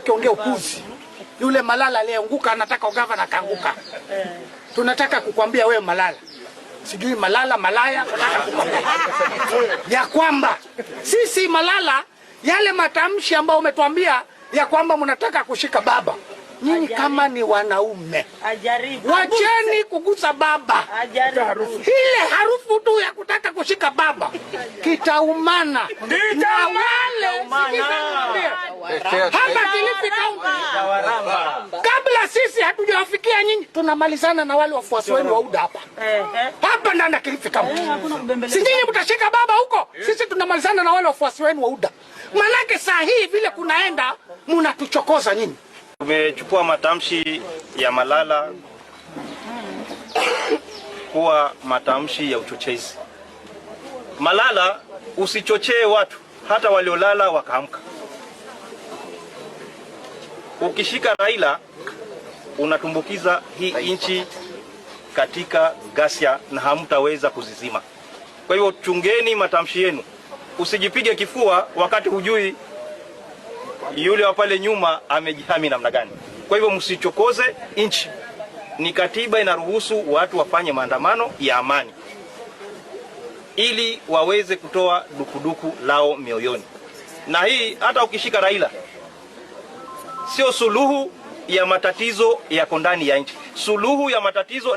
akiongea upuzi. Yule Malala aliyeanguka anataka ugavana akaanguka. Tunataka kukwambia wewe Malala, sijui Malala malaya, tunataka kukwambia ya kwamba sisi Malala, yale matamshi ambayo umetuambia ya kwamba mnataka kushika baba, nyinyi kama ni wanaume Ajaribu. Wacheni kugusa baba. Ajaribu. Ile harufu tu ya kutaka kushika baba kitaumana na wale. Sikiza nikwambie, hapa Kilifi County, kabla sisi hatujawafikia nyinyi, tunamalizana na wale wafuasi wenu wa UDA hapa hapa ndani ya Kilifi County. Si nyinyi mtashika baba huko, sisi tunamalizana na wale wafuasi wenu wa UDA. Manake saa hii vile kunaenda, munatuchokoza nyinyi. Tumechukua matamshi ya Malala kuwa matamshi ya uchochezi. Malala, usichochee watu hata waliolala wakaamka. Ukishika Raila unatumbukiza hii nchi katika ghasia na hamtaweza kuzizima. Kwa hivyo chungeni matamshi yenu, usijipige kifua wakati hujui yule wa pale nyuma amejihami namna gani. Kwa hivyo msichokoze nchi. Ni katiba inaruhusu watu wafanye maandamano ya amani ili waweze kutoa dukuduku lao mioyoni. Na hii hata ukishika Raila sio suluhu ya matatizo yako ndani ya nchi. Suluhu ya matatizo ni